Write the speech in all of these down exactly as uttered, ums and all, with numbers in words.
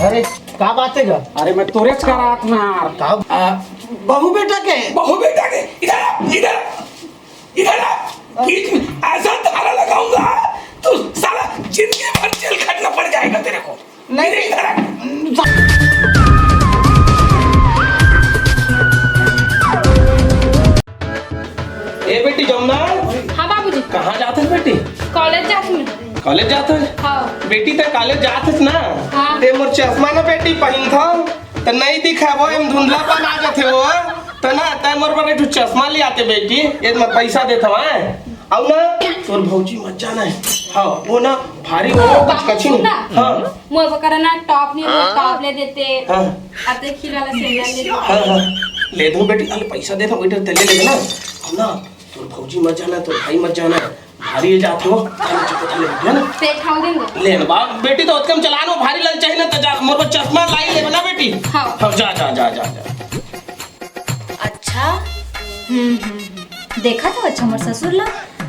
अरे, का बात हे गा? अरे, मैं तोरेच करा रहा था ना यार। का? आ, बहू बेटा के? बहू बेटा के? इधर आ, इधर, इधर आ। बीच में ऐसा ताला लगाऊंगा, तू साला जिंदगी भर जेल खटना पड़ जाएगा तेरे को। नहीं। इधर आ। ए बेटी जमुना, हाँ बाबूजी। कहाँ जात हस बेटी? कॉलेज जात हूँ। कॉलेज जात हस? हाँ। बेटी, तैं कॉलेज जात हस ना? हाँ। तैं मोर चश्मा ना बेटी पहिनथस, त नहीं दिखय वो, एम धुंधलापन आ जाथे वो। त ना, तैं मोर बर एक ठो चश्मा ले आते बेटी, ये मैं पैसा देत हवं, आय। अउ ना, तोर भौजी मत जाना हे। हाँ, वो ना, भारी वो कुछ कछिन। सुन ना। हाँ। मोर बर करा ना टॉप नहीं, मोर टॉप ले देते। हाँ। अते खिला ला सैंडल ले देते। हाँ, हाँ। ले दूँ बेटी, अरे पैसा देत हवं, इधर तैं ले लेबे ना। अउ ना, तोर भौजी मत जाना, तोर भाई मत जाना। भारी ले जात हो, चलो चुप ले, है ना? पेट खाओ दिन दो। ले ना बाप, बेटी तो ओतकम चला नो, भारी लल चाहिए ना, त जा, मोर बर चश्मा लाई लेबे ना बेटी। हाँ। हाँ, जा, जा, जा, जा, जा। अच्छा, हम्म, हम्म, हम्म। देखा था अच्छा मोर ससुर ला,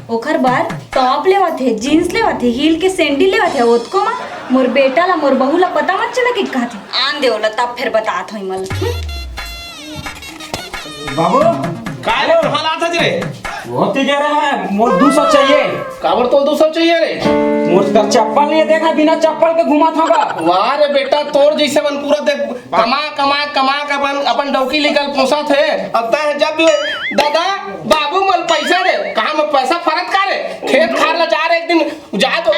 ओखर बर टॉप लेवत हे, जींस लेवत हे, हील के सैंडल लेवत हे, ओतको मा मोर बेटा ला, मोर बहू ला पता मत चला के कहत हे। आन दे ओला, तब फिर बतात होई मल। हम्म। बाबू, काय रे, कहाँ लात हस रे? बहुत ही जरा है, मोर दू सौ चाहिए। काबर तोर दू सौ चाहिए रे? मोर त चप्पल नहीं है, देखा बिना चप्पल के घुमात हवं गा। वाह रे बेटा, तोर जइसे मन पूरा देख, कमा, कमा, कमा के अपन, अपन डौकी निकल पोसत हे। अब तैं जब भी, दादा, बाबू मोला पैसा दे, कहाँ मैं पैसा फरत का रे? खेत खार ला जा रे एक दिन, जा तो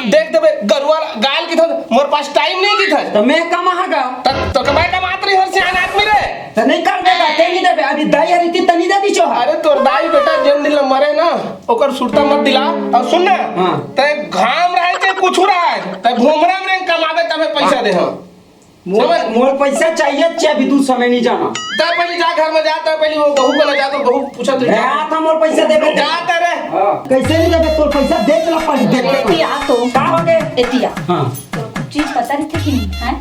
देख देबे, गरुवा गाय ल किथस, मोर पास टाइम नहीं किथस। त मैं कमा हा गा। त, त मैं कमात रही हर सियान आदमी रे। त नहीं कर देगा, ते नहीं देबे। अभी दाई हरी थी, त नहीं देती चोहा। अरे तोर दाई बेटा जेन दिन ल मरे ना, ओकर सुरता मत दिला। अउ सुन ना, हाँ। तैं घाम रहे चाहे कुछ रहे, तैं घूमरा में कमाबे तबे पैसा दे हम। मोर, समझ? मोर पैसा चाहिए, चाहे अभी दूसरा में नहीं जाना। तैं पहले जा घर में जा, तैं पहले वो बहू को ले जा, तो बहू पूछा तो मैं जा। आता मोर पैसा देबे। जा तैं रे। हाँ। कैसे नहीं देबे? तोर पैसा दे चला पहले देबे। एती आ तो। का हो गए? एती आ। हाँ। तोर कुछ चीज पता रहिथे कि नहीं, हैं?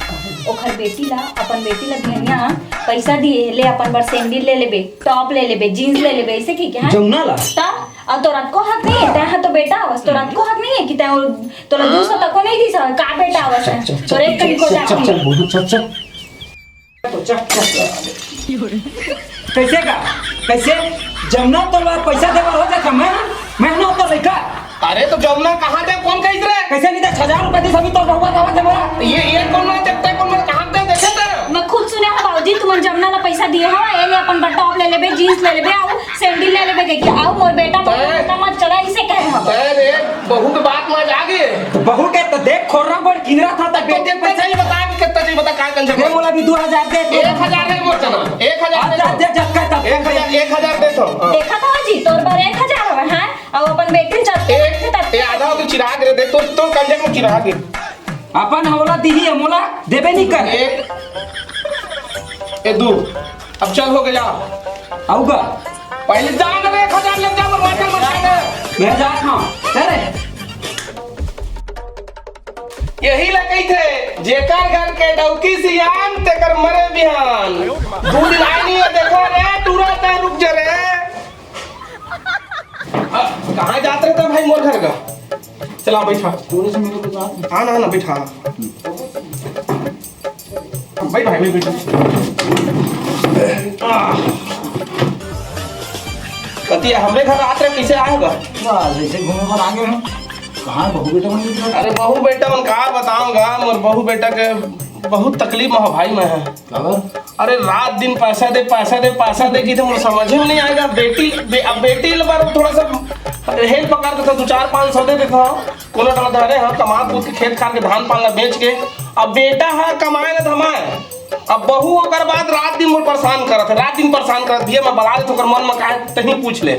ओखर बेटी ला, अपन बेटी ला बिहनिया पैसा दिए, ले अपन बर सैंडल ले लेबे, टॉप ले लेबे, जींस ले लेबे, ऐसे की क्या है? जमुना ला? ता, अब तोर अतको हक नहीं है, तैं हा तो बेटा आवस, तोर अतको हक नहीं है कि तैं तोला दू सौ तको नहीं दिस हवय, का बेटा आवस है? चल, चल, तोरे चल, कहीं को चल, जाके चल, चल, बोलू, चल, चल। तो चल, चल, चल। कैसे का? कैसे? जमुना तोला पैसा देवल हो जाता मैं? मैं ना तो लइका। अरे तो जमुना कहाँ दे? कौन कहिस रे? कैसे नहीं दे? हजार रुपए दिस अभी तो रहुआ दावा दे मोला। ये, ये कौन ना देखते, कौन ना कहाँ दे देखे तेरे? मैं खुद सुने हूँ बाबूजी, तुमन जमुना ला पैसा दिए हो, ये ले अपन बर टॉप ले लेबे, जींस ले लेबे, आऊ सैंडल ले लेबे, देखिए, आऊ मोर बेटा, मोर तैं बेटा मत चला, इसे कहे हम। तैं रे, बहू के बात में आ जागे। तो बहू के तो देख, खोर्रा गोड़ किनरा था, तब तो बेटे कितना पैसा चाहिए बता, कितना चाहिए बता, काय कंजर ये बोला भी दो हजार दे, एक हजार है मोर जना, एक हजार दे दो। दे, जब का तब एक हजार, एक हजार दे दो। हाँ। देखा था जी, तोर बर एक हजार हवे, हाँ? अब अपन बेटी चलते एक, रखते तब ये आधा हो तो चिराग रे, देख तो, तो कंजर में चिराग है। अपन हमला दिही, हमला देबे नहीं कर। एक, ए दू, अब चल हो गया। आऊगा। पहले जा ना रे, एक हजार लग जा, बर्बाद कर मत कर। मैं जात हूँ। चल रे। यही ला कहिथे, जेकर घर के डौकी सियान, तेकर मरे बिहान। दू दिन आए नहीं है, देखो रे, टूरा तैं रुक जा रे। अब कहाँ जात रहे था भाई मोर घर का? चला बैठा। हाँ ना, ना, बैठा। बैठ भाई, बैठ, बैठ। आह। कतिया हमरे घर रात रे कैसे आए होगा? वाह, जैसे घूमे पर आ गए हैं। कहाँ बहू बेटा मन मिल रहा है? अरे बहू बेटा मन का बताऊंगा, मोर बहू बेटा के बहुत तकलीफ में हो भाई मैं है। काबर? अरे रात दिन पैसा दे, पैसा दे, पैसा दे की तो मोर समझ में नहीं आएगा। बेटी, बे-, अब बेटी ल बार थोड़ा सा हेल्प कर देता, दो चार पाँच सौ दे देता हूँ। कोनो डरा धरे ह, कमा कूद के खेत खार के धान पान ला बेच के। अब बेटा ह कमाए ला धमाए, अब बहू ओकर बाद रात दिन मोर परेशान करत है, रात दिन परेशान करत, भैया मैं बला देत ओकर मन में का है, तहीं पूछ ले।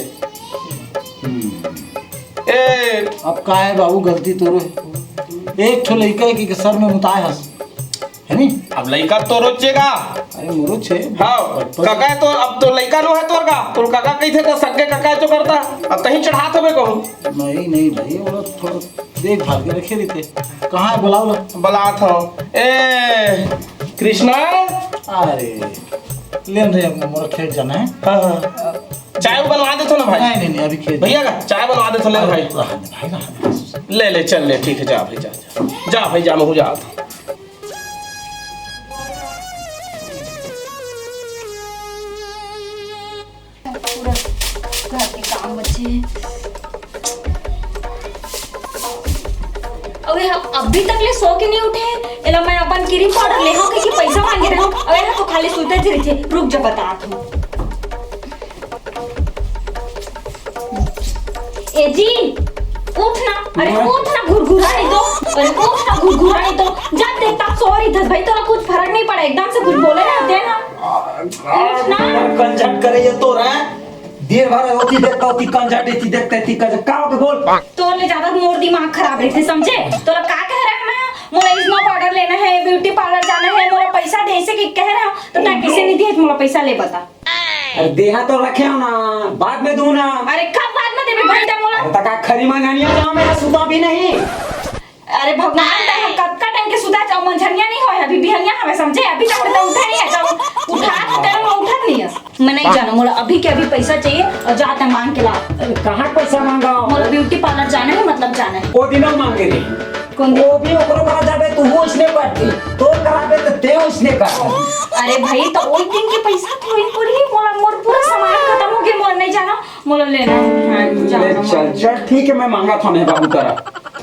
ए, अब का है बाबू, गलती तोरो है। एक ठो लइका है कि सर में मुताए हस, है नी? अब लइका तोरो चेगा। अरे मोरो छे। हाँ, बचपन काका है तो, अब तो लइका नो है तोर का, तोर काका कही थे तो सगे काका है जो करता, अब तहीं चढ़ात हवे कहूँ। नहीं, नहीं भाई, वो लोग थोड़ा देखभाल के रखे रहते। कहाँ है, बुलाओ ला। बुलात हूँ। ए, कृष्णा। अरे, लेन रे, मोर खेत जाना है। हाँ, हाँ। चाय वो बनवा देथो ना भाई। नहीं, नहीं, नहीं, अभी खेत भैया का चाय बनवा देथो, ले भाई। रहने दे भाई, रहने दे। ले, ले, चल ले, ठीक है, जा भाई, जा, जा। जा भाई, जा, महू जा। बच्चे। अउ ये ह अभी तक ले सो के नहीं उठे हे। एला मैं अपन क्रीम पाउडर ले हूँ कि पैसा मांगे रहूँ। अउ ये ह तो खाली सुते ज रहिथे। रुक जा, बतात हूँ। ए जी, उठ ना। अरे हाँ? उठ ना, घुरघुरा नहीं तो। अरे उठ ना, घुरघुरा नहीं तो। जा देख, तक सो रही थस भाई, तोला कुछ फरक नहीं पड़ा, एकदम से कुछ बोले रहते हैं ना। उठ ना। कंझट करे ये तो रहा। दिन भर होती देखता होती कंझट, इतनी देखता इतनी कंझट। का होके बोल? तोर ले ज्यादा मोर दिमाग खराब रहिथे, समझे? तोला का कह रहा मैं? मोला स्नो पाउडर लेना है, ब्यूटी पार्लर जाना है, मोला पैसा दे से कि कह रहा हूँ, तो तैं कैसे नहीं दिए? मोला पैसा ले बता। अरे देहा तो रखे हो ना, बाद में दूं ना। अरे कब बाद में देबे भाई, तैं मोला? अरे तका खरी मंगानिया जाओ, मेरा सुता भी नहीं। अरे भगवान, तैं ह कतका टाइम के सुता जाओ, मंझनिया नहीं होय, अभी बिहनिया हवे, समझे? अभी तक उठा, उठा नहीं है, जब उठा तो तेरा मैं उठत नहीं है। मैं नहीं जाना, मोला अभी के अभी पैसा चाहिए और जाता मांग के ला। अरे कहाँ पैसा मांगा? मोला ब्यूटी पार्लर जाना है, मतलब जाना है। वो दिनों मांगे रही। कौन दिन? वो भी ओकरो करा जाबे, तू वो इसने करती, तो कराबे तो ते उसने कर। अरे भाई, तो ओई दिन के पैसा थोड़ी पड़ी, मोला मोर पूरा सामान खत्म हो गया, मोला नहीं जाना, मोला लेना है, जाना ले, चल, मोला। चल, ठीक है, मैं मांगा था मैं बाबू करा।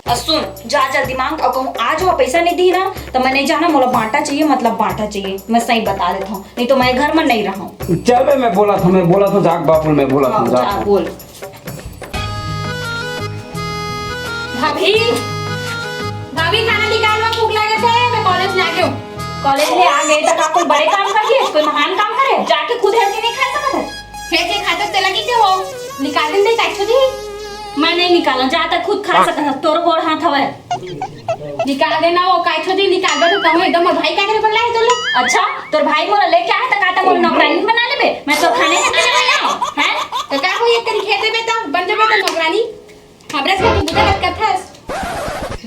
अ, सुन, जा जल्दी मांग, अउ कहूँ आज वो पैसा नहीं दी ना, तो मैं नहीं जाना, मोला बांटा चाहिए, मतलब बांटा चाहिए, मैं सही बता देता हूँ, नहीं तो मैं घर में नहीं रहा हूँ। चल बे, मैं बोला था, मैं बोला था, जाग बापुल, मैं बोला था, हाँ, जाग। जा, बोल। भाभी, भाभी, खाना निकाल, मैं भूख लागत है, मैं कॉलेज ले आ गई हूँ। कॉलेज ले आ गई तो का कोई बड़े काम कर दिए, कोई महान काम करे, जाके खुद हेल के नहीं खा सकत है? हेल के खाता तेला की के हो, निकाल दिन दे काहे छोड़ी? मैं नहीं निकाला, जा तक खुद खा सकत है, तोर गोड़ हाथ हवे। निकाल देना वो, काहे छोड़ी निकाल दे तो कहूँ एकदम, मोर भाई का करे बगला है तो लो। अच्छा, तोर भाई मोला लेके आए तो का त मोला नौकरानी बना लेबे? मैं तो खाने खाते ले आया हूँ, हैं? तो का हो, ये करी खेते में तो बन जाबे तो नौकरानी। हमरे से तू बुता करथस।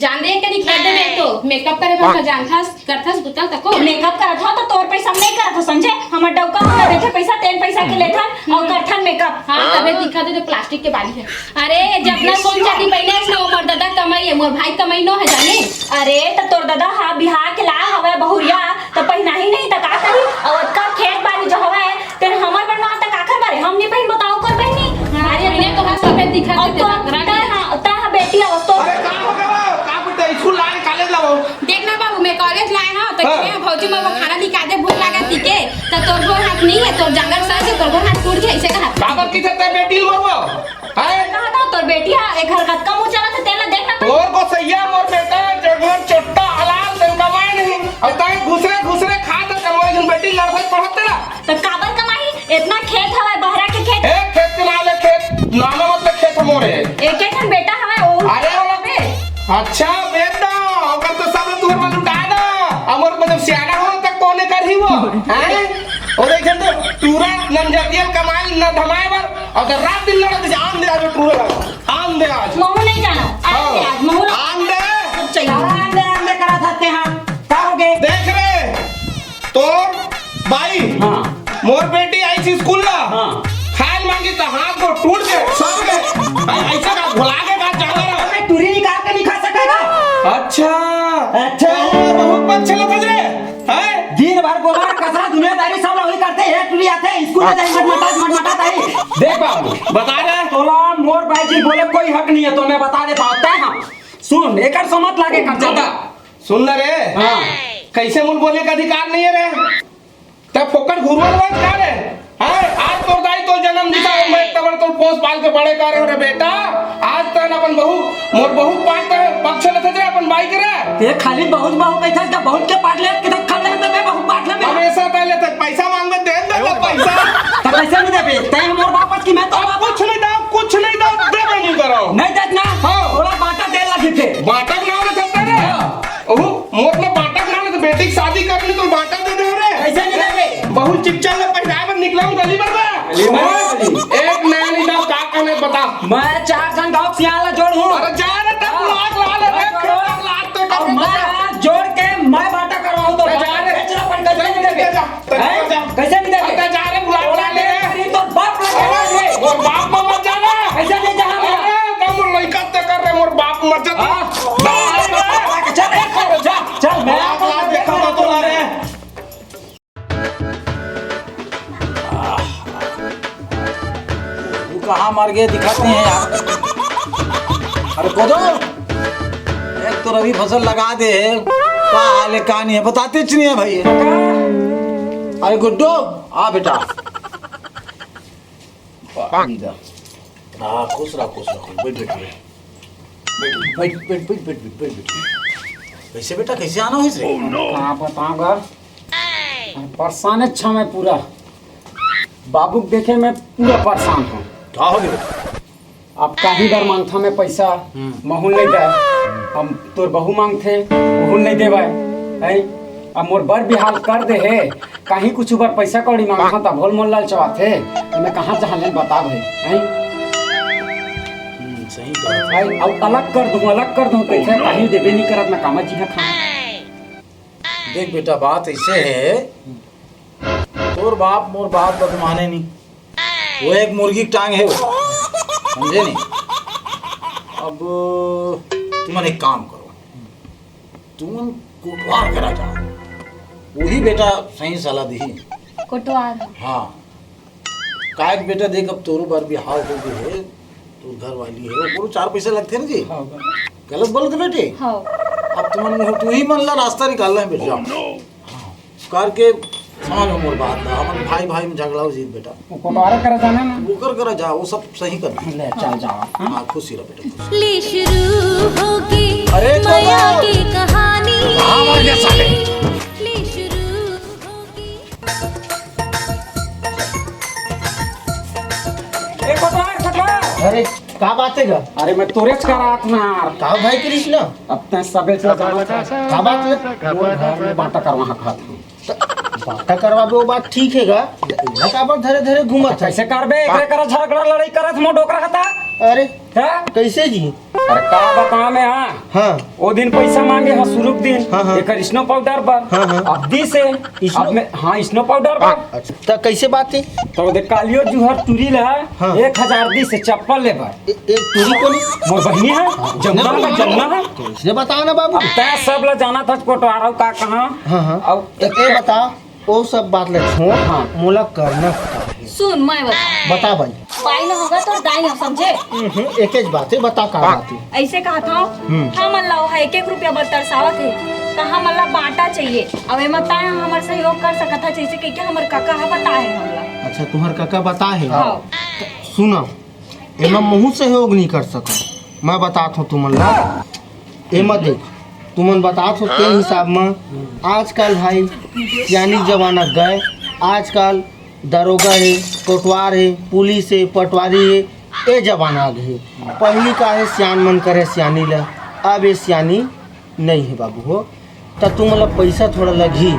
जान दे, कनी खेत में तो मेकअप करे बर तो जानथस, करथस बुता तको। मेकअप करत हो तो तोर पैसा में नहीं करत हो, समझे? हमर डौका में देथे पैसा, तेन पैसा के लेथन और करथन मेकअप। हाँ, तबे दिखा दे तो प्लास्टिक के बाली है। अरे, जब ना सोन चांदी पहने है ना, मोर दादा कमाई है, मोर भाई कमाई नो है, जाने। अरे, त तोर दादा हा बिहार के ला हवे बहुरिया, त पहिना ही नहीं त का करी? और अतका खेत बाड़ी जो हवे, तेरे हमर बनवा त काखर बारे? हम नहीं पहिन बताओ कर बहनी। हाँ, अरे, पहले तो हाँ सफेद दिखा और दे, तो रख, रख। तय हाँ, तय हाँ बेटी अवस्थो। अरे, का हो गया? का बेटा, स्कूल लाए, कॉलेज लाओ? देख ना बाबू, मैं कॉलेज लाए ना, तो हाँ। क्या भौजी, मैं वो खाना निकाल दे, भूख लगा थी के? तो तोर गोड़ हाथ नहीं है, तोर जांगर सर से तोर गोड़ हाथ टूट गया, इसे कहा। काबर की थे ते बेटी लोग? हैं? कहा था तोर बेटी हा, एक हरकत कम उचला था, तेला देखना पड़ी। तोर को सैया मोर बेटा, जगमोर चोट्टा हलाल, तेन कमाए नहीं। अब ताई घुसरे घुसरे खा था, जब मोर जन बेटी लड़ाई पढ़त तेला। तो काबर कमाई? इतना खेत हवा, बहरा के खेत। ए, खेत के नाम ले, खेत, नाम मतलब खेत मोरे। एक एक ठन बेटा हवा, ओ अरे, ओला बे। अच्छा, बेटा, ओकर तो सब तुहर मन लुटाए ना। अमर मतलब सियाना हो, तक कोने कर ही वो। हैं? और एक जन तो टूरा नंजरियल कमाए, न धमाए बर। अगर रात दिन लड़त जान दे आज टूरा। आन दे आज। महू नहीं जाना। आन दे हाँ। आज, महू ला-, आन दे। सब चाहिए। आन दे, आन दे करा सकते हैं। का हो गए? देख रे, तोर बाई, हाँ। मोर बेटी आई थी स्कूल ला। हाँ। खाए मांगी तो हाथ को टूट के, सड़ के। ऐसा का भुला के का जाना रहा। अरे, टूरी निकाल के नहीं खा सकेगा। अच्छा। अच्छा। तो बहुत पक्ष लगा रे। हैं? दिन भर गोबर कचरा दुनियादारी सब लोग ही करते हैं, टूरी आते हैं, स्कूल में जाए मटमटा, मटमटा ताई। देख बाबू, बता रहे। तोला मोर बाई जी बोले कोई हक नहीं है, तो मैं बता देता हूँ। तय हाँ। सुन, एकर समझ लागे कर ज्यादा। सुन ना रे। हाँ। कैसे मुल बोले का अधिकार नहीं है रे? तब फोकट घुरवा लगा का रे? हाँ, आज तोर दाई तो जन्म दिता, मैं तबर तोर पोस पाल के बड़े करे हो रे बेटा। आज तन अपन बहू, मोर बहू पाट पक्ष लेते थे अपन बाई के रे। ये खाली बहुत बहू कैसा का बहुत के पाट ले, किधर खा ले तो मैं बहू पाट ले मैं। हमेशा पहले तक पैसा मांगबे, दे दे तो पैसा। तो कैसे नहीं देबे? तय हमर वापस की मैं तो अब कुछ नहीं दो, कुछ नहीं दो, दे दे नहीं करो। नहीं देत ना? हाँ। थोड़ा बाटा दे लगी थे। बाटा ना होना चाहता रे। हाँ। ओहो, मोर में बाटा ना होना तो बेटी की शादी करनी तो बाटा दे दे रे। कैसे नहीं देबे? बहुत चिपचल में पहनाए में निकला हूँ गली भर में। गली भर में। एक नया नहीं दो, का कहने बता। मैं चार जन गाँव सियाला जोड़ हूँ। अरे जा रे, तब हाँ। लाख ला ले रे, हाँ, फिर जोड़। लाख तो और कर मैं दे। हाथ जोड़ के मैं बाटा करवाऊँ तो अरे जा बाटा रे। बेच रहा, पर कैसे नहीं देबे? जा। हैं? कैसे नहीं देबे? अरे जा रे, बुला, बुला ले। अरे तो बाप लगे अरे, रे। मोर बाप में मत जाना। कैसे नहीं जाना? अरे, तो मोर लइका ते कर रे, मोर बाप मत जा। हाँ। जा रे, जा। चल, चल, मैं बाप आपको ला देखा तो ला रे। कहाँ मर गए दिखाते हैं यार। अरे कोदो, एक तो रबी फसल लगा दे है, का हाल है का नहीं है बताते च नहीं है भाई। अरे गुड्डू, आ बेटा। हाँ, खुश रहा, खुश रहा, खुश। बैठ, बैठ, बैठ। बैठ, बैठ, बैठ, बैठ, बैठ, बैठ, बैठ। कैसे बेटा, कैसे आना होइस रे? का बताऊं गा, परेशान है छा मैं पूरा। बाबू के देखे मैं पूरा परेशान हूँ। का हो गया? अब काही बर मांगथा मैं पैसा, हम्म। महूं ल नहीं दे। अब तोर बहू मांगथे, महूं ल नहीं देवय। हैं? अब मोर बर बिहाव कर दे हे, काही कुछु बर पैसा कौड़ी मांगथा त भोल मोल ललचवाथे, त मैं कहाँ जहाँ ले बता भाई, हैं? हम्म, सही कहा। हैं? अब अलग कर दूं, अलग कर दूं, पैसा काही देबे नहीं करत, मैं कामा जी खा। देख बेटा, बात ऐसे है, तोर बाप मोर बात ला तो माने नहीं, वो एक मुर्गी के टांग है वो, समझे नहीं? अब तुमन एक काम करो, तुमन कोटवार करा जाओ, वही बेटा सही सलाह दी। कोटवार? हाँ, काहे कि बेटा देख, अब तोरो बर बिहाव हो गए है, तोर घर वाली है, ओकरो चार पैसा लगथे ना जी। हाँ, बा- गलत बोलत बेटे? हाँ। अब तुमन मुंह, तू ही मन ला रास्ता निकालना है बेटा। हाँ। करके समझ में मोर बात ला, हमन भाई भाई में झगड़ा हो जीत बेटा। वो कोटवारे करा जाना ना। ओकर करा जा, वो सब सही कर दे। ले, चल जाओ, हाँ? हाँ, खुशी रह बेटा, खुशी। ले शुरू होगी अरे तो मया वो की कहानी। कहाँ मर गया साले? ले शुरू होगी। ए, कोटवार, कोटवार। अरे, का बात है गा? अरे, मैं तोरेच करा रहा था ना यार। का भाई कृष्णा? अब तैं सबे चला जाना था। का बात है? मोर घर में बांटा करवा हाथ हाथ। बांटा करवाबे, वो बात ठीक है गा। इतना काबर धरे धरे घूमत है? कैसे करबे? एकरे करा झगड़ा लड़ाई करत मोर डोकरा खाता। अरे, हाँ? कैसे जी? अरे का बताओ मैं, हाँ? हाँ। वो दिन पैसा मांगे हाँ शुरू के दिन, हाँ, हाँ। एकर स्नो पाउडर बर। हाँ, हाँ। अब दी से, स्नो अब मैं, हाँ, स्नो पाउडर बर। अच्छा, त कैसे बात है? तो देख कालियो जुहर टूरी ला हाँ। एक हजार दी से चप्पल ले बर। ए-, एक टूरी कोनी? मोर बहिनी है, हाँ, जमुना नहीं, है, जमुना है। तो इसने बताओ ना बाबू। अब तैं सब ला जाना था कोटवारा का कहाँ? हाँ, हाँ। अब त ए बता, ओ सब बात ले छोड़, हाँ। मोला करना का हे। सुन, मैं बता। बता भाई। पाई न होगा तोर दाई हो, समझे? हम्म, एकेच बात है, बता का बात है। ऐसे कहा था, हम्म। हमन ला ओहा एक एक रुपया बर तरसावत हे, त हमन ला बांटा चाहिए। अब एमा ताय हमर सहयोग कर सकत हा, जैसे कहिके हमर काका हा बताए हे हमला। अच्छा, तुम्हर काका बताए हे? हाँ। त सुना, एमा महू सहयोग नहीं कर सकत। मैं बतात हूँ तुमन ला, एमा देख, तुमन बतात हो तेन हिसाब म आजकल भाई सियानी जमाना गए, आजकल दरोगा हे, कोटवार हे, पुलिस हे, पटवारी हे, ए जमाना आ गे हे। पहिली का हे सियान मन करे सियानी ल, अब ए सियानी नइ हे बाबू हो। त तुमन ल पइसा थोड़ा लगही,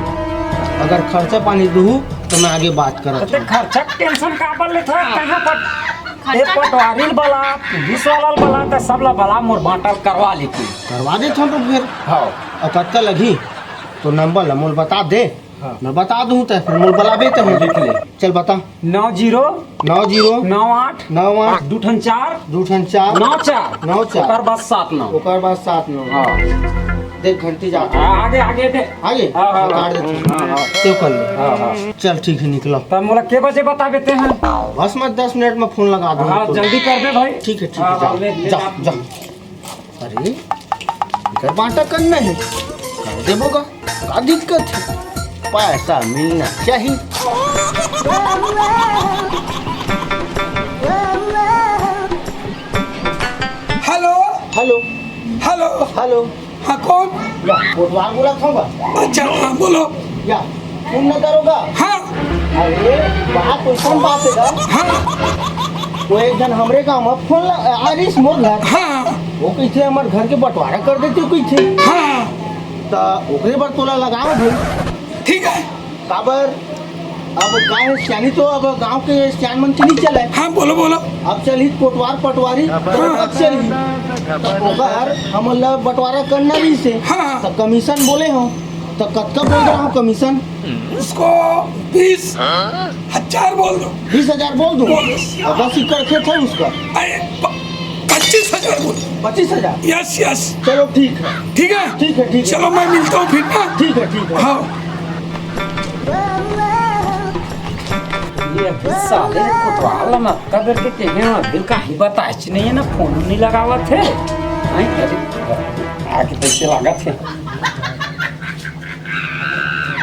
अगर खर्चा पानी दुहू त मैं आगे बात करत ते हूँ। खर्चा के टेंशन काबर लेथस? कहाँ पर ए पटवारी ल बला, पुलिस वाला ल बला, त सब ल बला, मोर बांटा ल करवा लेते। करवा देथन तो फिर। हाँ। अउ कतका लगही? तो नंबर ल मोल बता दे। हाँ। मैं बता दूँ त फिर मोल बलाबे त लिख ले। चल बता। नौ जीरो नौ जीरो नौ आठ नौ आठ दू ठन चार दू ठन चार नौ चार नौ चार। ओकर बाद सात नौ। ओकर बाद सात नौ। हाँ। देख घंटी जात हे। हाँ, आगे, आगे दे। आगे? हाँ, हाँ, काट हाँ, देते। हाँ, हाँ। सेव कर ले। हाँ, हाँ। चल ठीक हे, निकलो। तब मोला के बजे बता देते हैं? बस मैं दस मिनट में फोन लगा दूँ हाँ, तुम। जल्दी कर दे भाई। ठीक हे, ठीक हे, हाँ, जा, हाँ, ले, ले, जा, जा। जा। अरे, एकर बांटा करना हे, कर देबो गा, का दिक्कत हे? पैसा मिलना चाहिए। हेलो। हेलो। हेलो। हेलो। हाँ, कौन? या, कोटवार बोलत हँव गा। अच्छा, हाँ, बोलो। या, सुन न दरोगा। हाँ। अरे, बात अइसन बात हे गा। हाँ। वो एक झन हमरे गाँव म फोन ल-, आरिस मोर घर। हाँ। वो कहिथे हमर घर के बंटवारा कर देते कहिथे। हाँ। त ओकरे बर तोला लगावत हँव। ठीक हे। काबर? अब का हे, सियानी तो अब गाँव के सियान मन के नइ चले। हाँ, बोलो, बोलो। अब चलही कोटवार पटवारी, हाँ। अब चलही। त ओकर हमन ल बंटवारा करना रहिसे। हाँ। त कमीशन बोले हँव। त कतका बोल रहा हँव कमीशन? उसको बीस हजार बोल दो। बीस हजार बोल दूँ? बोल दो। और दस एकड़ खेत है उसका? अरे, प-, पच्चीस हजार बोल दो। पच्चीस हजार? Yes, yes. चलो ठीक है। ठीक है? ठीक है, ठीक है। चलो, मैं मिलता हूँ फिर ना। ठीक है, ठीक है। हाँ। ये साले कोतवाल ला मक्का बेर के कहे हंव, अभी काहीं बताइस नहीं हे ना, फोन नहीं लगावत हे। नहीं, अरे, आके तइसे लागत हे।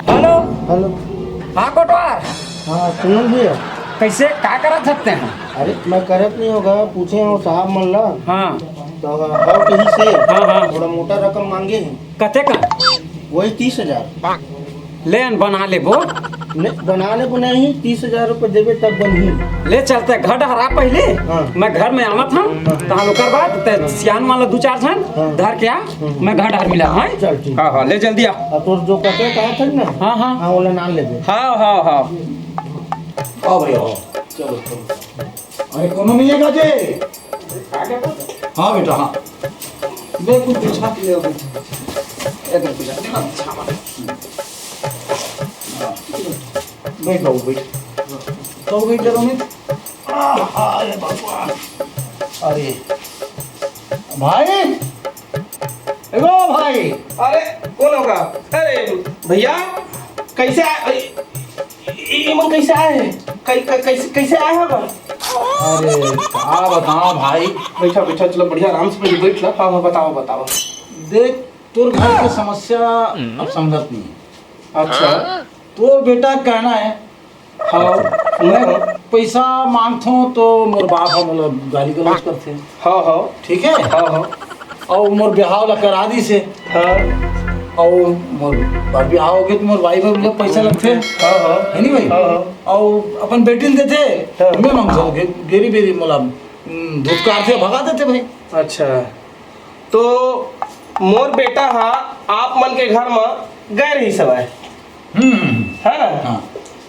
हेलो। हेलो। हाँ कोटवार। हाँ, सुमन भैया। कइसे, का करत हस तें? अरे, मैं करत नहीं हंव गा, पूछे हंव साहब मन ला। हाँ। तो हाँ, कहिस हे, हाँ, हाँ। थोड़ा मोटा रकम मांगे हे। कतेक? वही तीस हजार। ले न बना लेबो। नहीं, बना लेबो नहीं, तीस हजार रुपये देबे तब बनही। ले चल तें घर डहर आ पहली, हाँ। मैं घर में आवत हंव, हाँ। तहन ओकर बाद तें सियान वाला दू चार झन हाँ। धर के आ, हाँ। मैं घर डहर मिलत हंव, हाँ? चल, ठीक। हाँ, हाँ, ले जल्दी आ। और तोर जो कटे कहा था ना, हाँ, हाँ। हाँ, ओला नान लेबे। हाँ, हाँ, हाँ। आओ भैया, आओ। चलो, चलो। अरे, कोनो नहीं हे का जी? हाँ बेटा, हाँ। मैं कुछ बिछा के ले आओ, बैठो। इधर बिछा, हाँ, बिछा, हाँ। बैठ बाबू, बैठ। तो बैठ जा, रोमित। आह, अरे भगवान। अरे। भाई, एगो भाई। अरे, कौन होगा? अरे, भैया, कैसे आ-, ई, ई मन कैसे आए हे? कै-, कै-, कैसे, कैसे आए हो बा? अरे, का बताओं भाई। बैठा, बैठा, चलो बढ़िया, आराम से पहले बैठ ला। हाँ, हाँ, बताओ, बताओ। देख, तोर घर के समस्या अब समझत नहीं हे। अच्छा। तोर बेटा कहना हे, हाँ, मैं पैसा मांगथों तो मोर बाप ह मोला गाली गलौज करथे। हाँ, हाँ। ठीक हे? हाँ, हाँ। अउ मोर बिहाव ला करा दिस हे। हाँ। अउ मोर बर बिहाव होगे त मोर बाई बर मोला पैसा लगथे। हाँ, हाँ। हे नी भाई? हाँ, हाँ। अउ अपन बेटी ल देथे, हाँ। मैं मांगथों, गे-, गेरी बेरी मोला, उम, धुतकारथे, भगा देथे भाई। अच्छा। तो मोर बेटा ह आप मन के घर म गए रहिस हवय। हम्म, हम्म, हम्म। है ना? हाँ।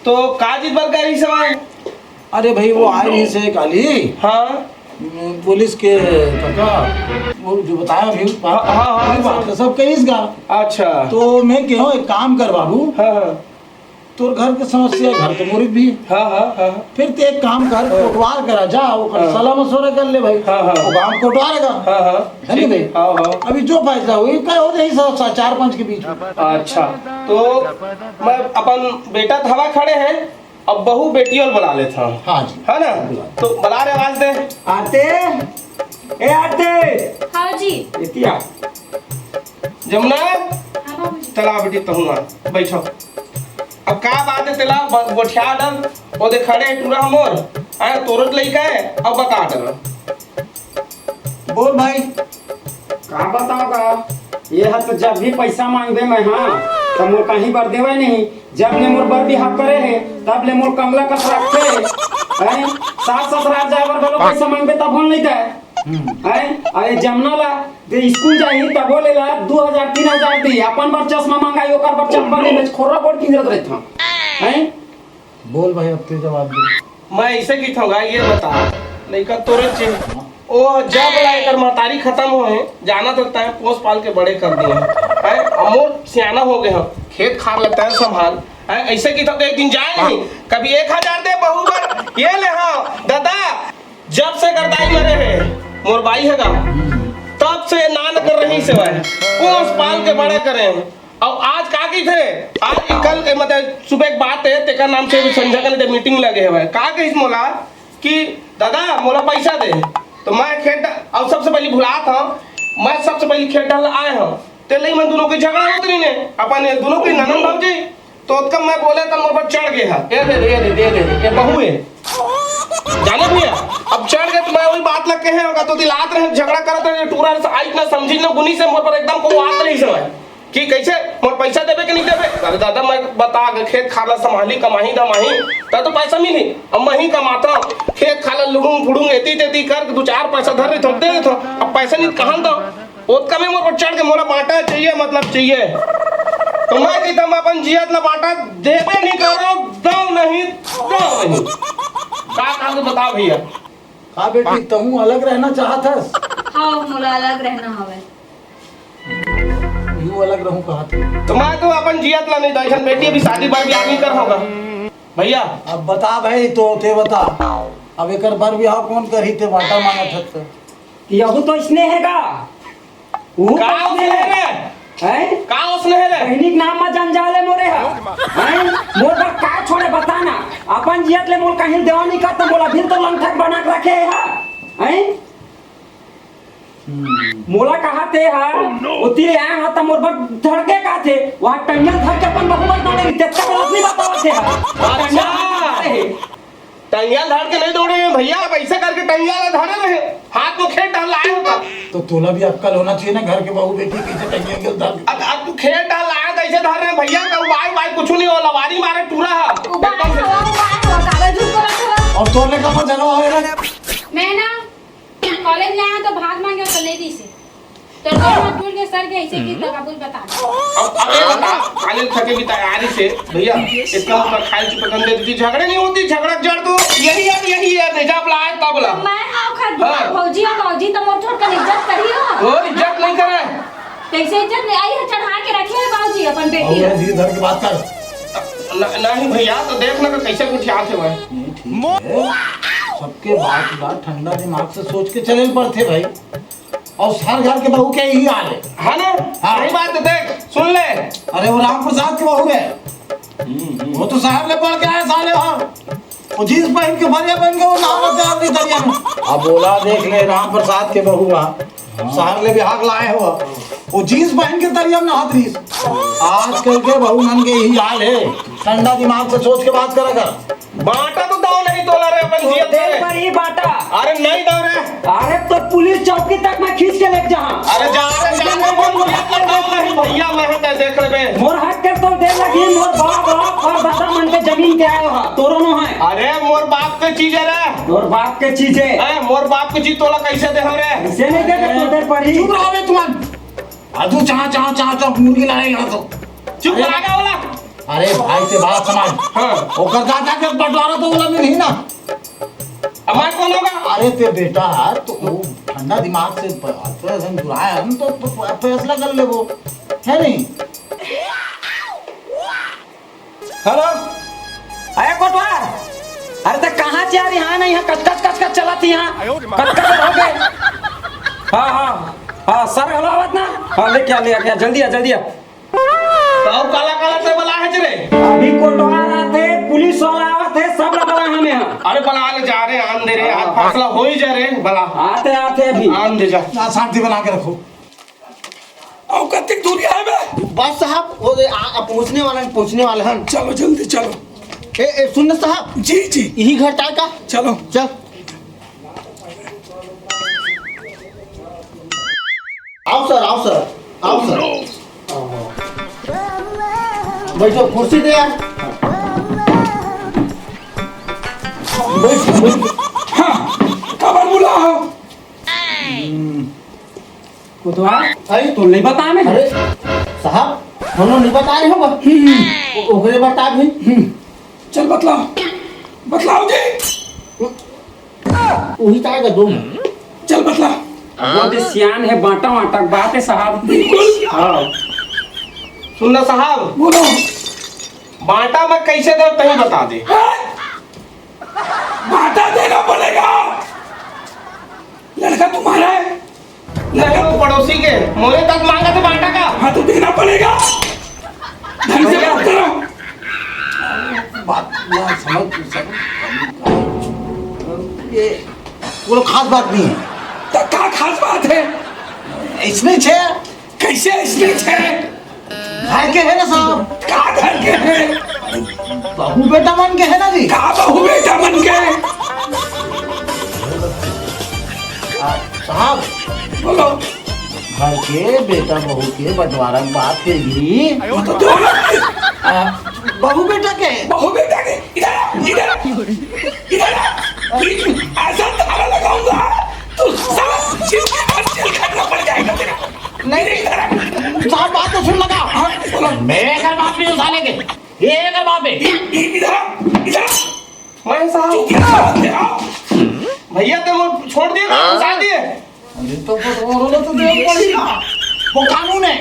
तो का चीज बर गए रहिस हवय? अरे भाई, वो आए रहिस हे काली। हाँ। हम्म, बोलिस के काका, वो जो बताया अभी, हाँ, हाँ, हाँ, वही बात हाँ। हे, सब कहिस गा। अच्छा। तो मैं कहेंव, एक काम कर बाबू, हाँ, हाँ। तोर घर के समस्या, घर तो मोर भी हे। हाँ, हाँ, हाँ, हाँ। फिर तें एक काम कर, हाँ। कोटवार करा जा, ओकर हाँ। सलाह मशवरा कर ले भाई। हाँ, हाँ। वो गांव कोटवार हे गा। हाँ, हाँ। है नी भाई? हाँ, हाँ। अभी जो फैसला होही, का हो जाही सा-, सा-, चार पांच के बीच में। अच्छा, तो मैं अपन बेटा त हवा खड़े हे, अब बहू बेटियों ल बला लेथंव। हाँ जी। है ना? बुला। तो बला रे, आवाज दे। आरती, ए आरती। हाँ जी। एती आ। जमुना, हाँ बाबूजी। चला बेटी, तहूँ आ, बैठो। अब का बात हे, तेला ब-, गोठिया डर, ओदे खड़े हे टूरा मोर, आय तोरत लइका हे, अब बता डर। बोल भाई। का बताओं का, ये ह तो जब भी पैसा मांगबे मैं, हाँ, त मोर कहीं बर देवय नहीं। जब ले मोर बर बिहाव करे हे, तब ले मोर कमला कस रखथे। हैं? सास ससुराल जाए बर घलो पैसा मांगबे, तब होन नहीं दे। हम्म। हैं? अरे जमुना ला, जे स्कूल जाही, तभो ले ला दू हजार, तीन हजार दी, अपन बर चश्मा मंगाही, ओकर बर चप्पल नहीं, मैं खोरा गोड़ किंजरत रहथंव। हैं? बोल भाई, अब तें जवाब दे। मैं ऐसे की थंगा, ये बता, लइका तोरे चे, ओ जब ला एकर महतारी खत्म होहे, जाना तो तैं पोस पाल के बड़े कर दिए हैं, हैं? अब मोर सियाना हो गए हम, खेत खार लगता है संभाल, हैं? ऐसे की थंगा, एक दिन जाए नहीं, कभी एक हजार दे बहू बर, ये ले, हाँ, दादा, जब से एकर दाई मरे हे, मोर बाई हे गा, तब से नान कर रही सेवा है, पोस पाल के बड़े करे हैं। अब आज का कहिथे? आज कल, ए, मतलब, सुबह एक बात हे, तेकर नाम से भी संझा कने ते मीटिंग लगे हवय। का कहिस मोला कि दादा, मोला पैसा दे। तो मैं खेत ड-, अब सबसे पहले भुलात हंव, मैं सबसे पहले खेत डाल आए हंव। ते लई मन दोनों के झगड़ा होत रहिने, अपन ये दोनों के ननद भौजी, तो ओतका मैं बोले त मोर पर चढ़ गए हा। ये दे दे, ये दे दे, ये दे दे, ये बहू है। जाने भैया, अब चढ़ गए तो मैं वही बात लग के है होगा, तो दिलात रहे, झगड़ा करत रहे, टूरा से आई ना समझी ना गुनी से मोर पर एकदम को बात नहीं समझ। कि कैसे मोर पैसा देबे कि नहीं देबे? अरे दादा, मैं बता के खेत खाला संभाली, कमाही धमाही, तब तो पैसा मिली। अब मैं ही कमाता हूँ, खेत खाला लुड़ूंग फुड़ूंग, एती तेती कर दू चार पैसा धर रही थो, दे देथो। अब पैसा नहीं कहाँ दो? ओतका में मोर पर चढ़ के मोला बांटा चाहिए, मतलब चाहिए। तो मैं कहता, मैं अपन जियत ला बांटा देबे नहीं करो, दो नहीं, दो नहीं। का काम तो बता भैया। का बेटी, तहूँ अलग रहना चाहत हस? हाँ, मोला अलग रहना हवे। यू अलग रहूं कहा थे। तो मैं तो अपन जियत ला नहीं दो, बेटी अभी शादी बर ब्याह नहीं कर होगा। भैया। अब बता भाई, तो ते बता, अब एकर बर ब्याह कौन करही, ते बाटा मांगत हस त? यहू तो इसने है का? वो का तो उसने है रे? हैं? का उसने है रे? बहिनी के नाम मा जंजाल है मोरे हा। हैं? मोर बर का छोड़े बता ना। अपन जियत ले मोला कहीं देवा नहीं करता, मोला भी तो लंगठक बना के रखे हे, हैं? मोला कहा ते हा, ओती ले आए हा त मोर बर धड़के का थे, वहाँ टंगल धर के अपन बहू बर दौड़े रहिते, तब गलत नहीं बतावत हे हा। अच्छा। टंगल धर के नहीं दौड़े हे भैया, अब ऐसे करके टंगल ला धरे रहे, हाथ में खेत डाल लाए होता। तो तोला भी अक्कल होना चाहिए ना, घर के बहू बेटी कैसे टंगल के धर के। अब, अब तू खेत डाल लाए, कैसे धर रहे भैया, का उबाय, उबाय कुछ नहीं होला, वारी मारे टूरा हा। उबाय हो, उबाय हो, काबर झूठ बोलत हो? और तोर ले का झगड़ा होए रे? मैं ना कॉलेज ले आया तो भात मांगे तो नहीं दी से। तो दोनों टूट के सर के ऐसे की तो कुछ बता दे। अब, अब ये बता, कॉलेज थके भी तैयारी से, भैया, इसका ऊपर खाई चुप कर दे दीजिए, झगड़े नहीं होती, झगड़ा जड़ तो यही है, यही है, भेजा बुलाए तब ला। मैं आओ खा हाँ। भौजी और बाबूजी तो मोर छोट कर इज्जत करियो। और इज्जत नहीं करे। कैसे इज्जत नहीं आई है, चढ़ा के रखे है बाबूजी अपन बेटी और ला। धीरे धर के बात कर। न-, नहीं भैया, तो देख ना कैसे उठियात हे भाई। नहीं, ठीक है। सबके बात ला ठंडा दिमाग से सोच के चले पड़ते भाई। और हर घर के बहू के यही हाल है। है ना? हाँ। सही बात है, देख, सुन ले। अरे वो राम प्रसाद की बहू है, वो तो शहर ले पढ़ के आए साले वहाँ। वो जींस पहन के फरिया पहन के वो नहावत है अपनी दरिया में। अब बोला देख ले राम प्रसाद के बहू वहाँ शहर ले बिहार लाए हो, वो जींस पहन के दरिया में नहात रहीस। आजकल के बहू मन के यही हाल है, ठंडा दिमाग से सोच के बात करा कर। बांटा तो दव नहीं तोला रे अपन तो जियत दे रे। पर ही बांटा। अरे नहीं दव रे। अरे तो पुलिस चौकी तक मैं खींच के लेके जा। अरे जा रे, जा रे, बोल, बोल, बोल, बोल, भैया, मैं हूं, तै देख लेबे। मोर हक के तो दे लगी, मोर बाप, बाप और दादा मन के जमीन के आयो हा, तोरो नो है। अरे मोर बाप के चीज है रे। मोर बाप के चीज है। ए, मोर बाप के चीज तोला कैसे दे हो रे? कैसे नहीं दे, तो दे पर ही। चुप रहो बे तुम। अजू चाह, चाह, चाह, चाह, मुर्गी लड़ाई लड़त हो। चुप अरे, रहा वाला। अरे भाई के बात समझ। हाँ। ओकर दादा के बंटवारा तो ओला मिलही ना। अब मैं कौन होगा? अरे ते बेटा, तो वो ठंडा दिमाग से प-, फैसला जुड़ाए हम तो, तो फैसला कर ले वो, है नहीं? हेलो, अरे कोटवार, अरे ते कहाँ जा रही? हाँ, नहीं, यहाँ कचकच, कचकच चलत ही यहाँ। कचकच हो गए। हाँ, हाँ, हाँ, सर, हेलो, आवत ना? हाँ, लेके आ, लेके आ, जल्दी आ, जल्दी आ। तो अब काला, काला ते वाला है रे? अभी कोटवार आते, पुलिस वाला आते, सब ला बला हमें यहाँ। अरे बला ले जा रे, आन दे रे, आज फैसला हो ही जा रे, बला। आते, आते अभी। आन दे जा। ना, शांति बना के रखो। अउ कतिक दूरी आए बे? बस साहब, वो दे, आ, आ, पहुंचने वाला है, पहुंचने वाला है। चलो जल्दी चलो। ए, ए, सुन ना साहब। जी, जी। यही घर टाय का? चलो। चल। आओ सर, आओ सर, आओ सर। बैठो, कुर्सी दे यार। बैठ, बैठ। हाँ, काबर बुला हो? कोतवाल, अरे। तो नहीं बता मैं। अरे, साहब, हम लोग नहीं बता रहे हो बस। हम्म। ओ-, ओकरे बता भी। हम्म। चल बतलाओ, बतलाओ जी। वही तो आएगा दो में। चल बतला। वो तो सियान है, बांटा वांटा बात है साहब। बिल्कुल। हाँ। सुन ना साहब। बोलो। बांटा मैं कैसे दे, तहीं बता दे। हाँ। बांटा देना पड़ेगा। लड़का तुम्हारा है। लड़का वो पड़ोसी के, मोरे तक मांगा तो बांटा का। हाँ, तो देना पड़ेगा। ढंग से बात करो। बात ना समझ, समझ, ये वो लोग खास बात नहीं है। तो का खास बात है? इसमें छे। कैसे इसमें छे? घर के है ना साहब? का घर के है? बहू बेटा मन के है ना जी? का बहू बेटा मन के? आ, साहब, बोलो। घर के बेटा बहू के बंटवारा के बात कही। वो तो दोनों आ, बहू बेटा के? बहू बेटा के? इधर आ, इधर आ, इधर आ। ऐसा ताला लगाऊंगा, तू साला जिंदगी भर जेल खटना पड़ जाएगा तेरा। नहीं, नहीं, इधर आ। साहब, बात तो सुन लगा। हाँ, बोलो। मैं अगर बाप नहीं हूँ साले के, ये अगर बाप है। इ-, इ-, इधर आ, इधर आ। मैं साहब। चुप रहा, आ। भैया, तो वो छोड़ दिए, घुसा दिए। अरे, तो वो, वो, वो तो देना पड़ेगा। वो कानून है।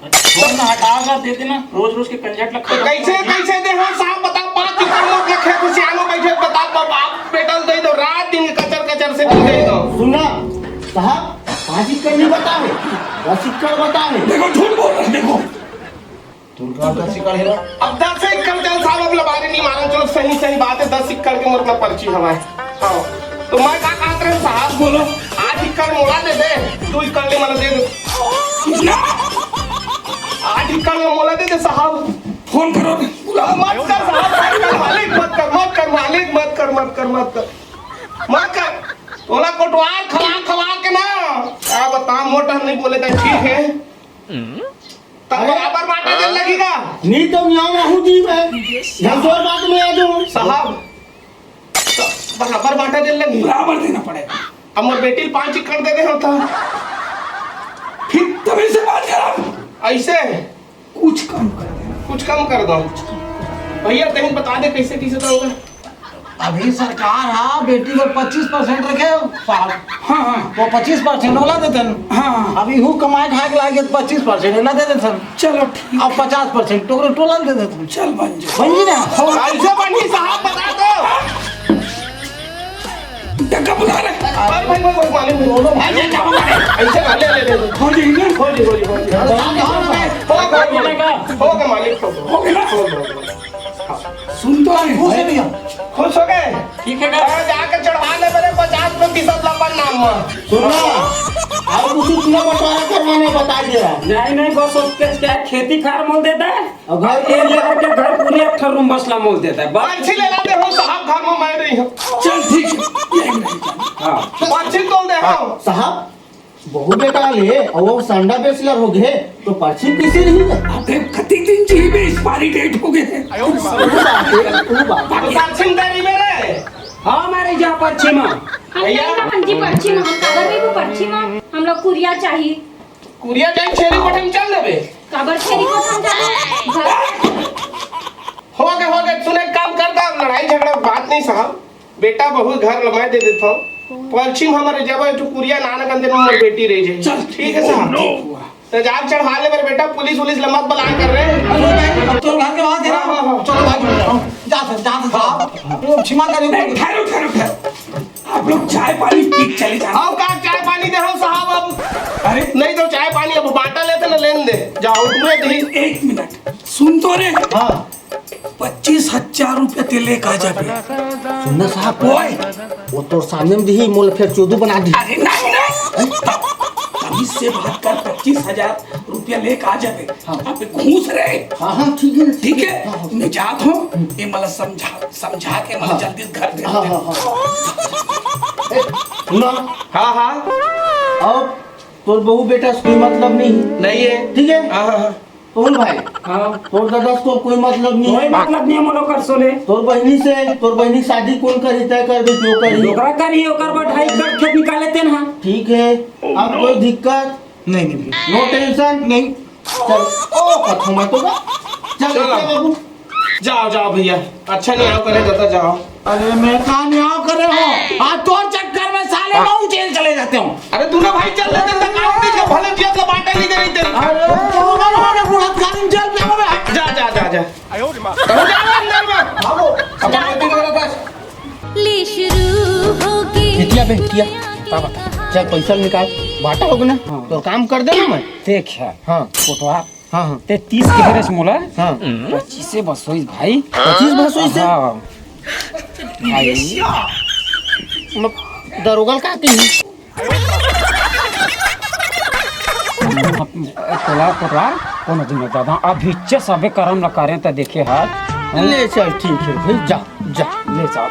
छोड़ ना, हटा कर दे देना, रोज रोज के कंझट लग तो कैसे, कैसे दे? हाँ साहब, बता, पाँच एकड़ लोग के खेत से आलू बैठे, बता, बाप, बाप, बेटा दे दो, रात दिन कचर कचर से दे दो। सुन ना साहब, पाँच एकड़ नहीं बता है, दस एकड़ बता है। देखो, झूठ बोल रहे हैं, देखो। तुम कहाँ दस एकड़ है? अब दस एकड़ चल साहब, अब लबारी नहीं मारन, चलो सही सही बात हे, दस एकड़ के मोर करा पर्ची हवय। हाँ, तो मैं का कहत रहेंव साहब, बोलो। आठ एकड़ मोला दे दे, दू एकड़ ले मोला दे दे। आठ एकड़ ले मोला दे दे साहब। फोन करो रे, बुलाओ। मत कर साहब, मत कर मालिक, मत कर, मत कर मालिक, मत कर, मत कर, मत कर, मत कर। तोला कोटवार खवा खवा के ना, का बतावंव, मोटा नहीं बोले त ठीक हे। त अरे। बराबर बांटे दे लगही का? नहीं तो मैं आऊँ जी मैं। घसोर बाद में आ जाऊँ। साहब, त बराबर बांटे दे लगही। बराबर देना पड़ेगा। अब मोर बेटी ल पाँच एकड़ दे दे होता। फिर तभी से बात खराब। ऐसे? कुछ कम कर दे। कुछ कम कर दो। भैया, तहीं बता दे कैसे, कैसे तो होगा। अभी सरकार हा बेटी बर पच्चीस परसेंट रखे हे साहब। हाँ, हाँ। तो पच्चीस परसेंट ओला दे देथन। हाँ। अभी हू कमाए खाए के लागे त पच्चीस परसेंट एला दे देथन। चलो ठीक। अब पचास परसेंट टोकरे टोला ल दे देथन। चल बन जा। बन जी ना? हो। कैसे बनही साहब, बता दो। डग्गा बुला रहे। अरे भाई, भाई, भाई, मालिक, दोनों भाई, ये क्या हुआ? ऐसे ना, ले, ले, ले, ले। हो जी, हो जी, हो जी, हो जी। हो गया, हो गया, मालिक, हो गया। हो गया ना? हो गया, हो गया। सुन तो रहे। खुश है भैया। खुश हो गए? ठीक है। अरे जाके चढ़वा ले मेरे पचास प्रतिशत लपन नाम में। सुन ना, अब कुछ इतना बंटवारा करवाना बता दिया। नहीं, नहीं, बस उसके क्या खेती खार मोल देता है। और घर एक घर के घर पूरे एक ठो रूम बसला मोल देता है। बस। पर्ची ले ला दे हो साहब, घर में मैं नहीं हूँ। चल ठीक है, यही रह जा। हाँ। पर्ची तोल दे हो। साहब, बहू बेटा ले, और वो संडा बेचलर हो गए, तो पर्ची किसे नहीं दे? अबे, कति दिन जी में एक्सपायरी डेट हो गए हैं। वो बात है, वो बात है। तो पर्ची में तेरी में रे। हाँ, मारे जा पर्ची में। हम भैया। नहीं ना जी पर्ची में, हम कागज नहीं वो पर्ची में, हम लोग कुरिया चाहिए। कुरिया जाई छेरी कोठा में चल देबे। काबर छेरी कोठा में जाना? घर हो गए, हो गए, सुने काम करता, लड़ाई झगड़ा बात नहीं साहब। बेटा बहू घर ल मैं दे देता हूँ। पश्चिम हमारे जब एक ठो कुरिया नाना कंदे में मोर बेटी रह जाए। चल, ठीक है साहब। तो जाग चढ़ा ले मेरे बेटा, पुलिस वुलिस ल मत बलाया कर रहे। अरे भाई, अब तो घर के बाहर दे रहा हूँ। हाँ, हाँ, हाँ। चलो भाई, जा सर, जा सर साहब। क्षमा करें। नहीं, ठहरो, ठहरो, ठहरो। आप लोग चाय पानी पी के चले जाओ। आओ का चाय पानी दे हो साहब अब। अरे। नहीं तो चाय पानी अब बांटा लेते ना लेन दे। जाओ, तुम्हें दी। एक मिनट, सुन तो रे। हाँ। पच्चीस हजार रुपया ते लेके आ जाबे। सुन ना साहब। ओए। वो तोर सामने में दिही, मोला फिर चोदू बना दी। अरे नहीं, नहीं। तमीज से बात कर, पच्चीस हजार रुपया लेके आ जाबे। हाँ। अबे घूस रहे। हाँ, हाँ, ठीक है, ठीक है? हाँ, हाँ। मैं जात हूँ, ये मला समझा समझा के मैं हाँ। जल्दी घर भेज हाँ, दे। हाँ, हाँ। ए, सुनो। हाँ, हाँ। अब तोर बहू बेटा से कोई मतलब नहीं। नहीं है। ठीक है? हाँ, हाँ, हाँ। तोर भाई। हाँ। तोर दादा से तो कोई मतलब नहीं कोई है। मतलब नहीं है, मोलो कर सोले। तोर बहनी से, तोर बहनी की शादी कौन करी, तय कर दे, क्यों करी? ओकरा करी, ओकर बाद ढाई एकड़ खेत निकाले तेन हा। ठीक है, अब कोई दिक्कत? नहीं, नहीं, नहीं। No tension? नहीं। चल, ओ, कथो मत होगा। चल, चलो। चल बाबू। जाओ, जाओ भैया, अच्छा न्याय करे दादा, जाओ। अरे मैं का न्याय करे हो? आज तोर चक्कर में साले मऊ जेल चले जाते हो। अरे दोनों भाई चल देते तो का होते जो भले जेल का बांटा नहीं दे रही तेरे। अरे तू ना हो ना बुढ़त कालीन जेल जाओ बे। जा, जा, जा, जा। तो जाओ अंदर में। भागो। अपन बेटी को बस। ले शुरू हो गई बिटिया बे, बिटिया, का बता? चल पैसा निकाल, बांटा होगा ना? हाँ। तो काम कर देना मैं। देख है। हाँ। कोटवार। हाँ, हाँ। ते तीस के हरेस मोला। हाँ। पच्चीसे बस होइस भाई। पच्चीस बस होइस से? हाँ। भाई। मतलब, दरोगा ल का कही? तोला कोटवार, कोनो दिन में दादा, अभी चे सबे करम ला करें त देखे हाथ। ले चल, ठीक है भाई, जा, जा। ले चल।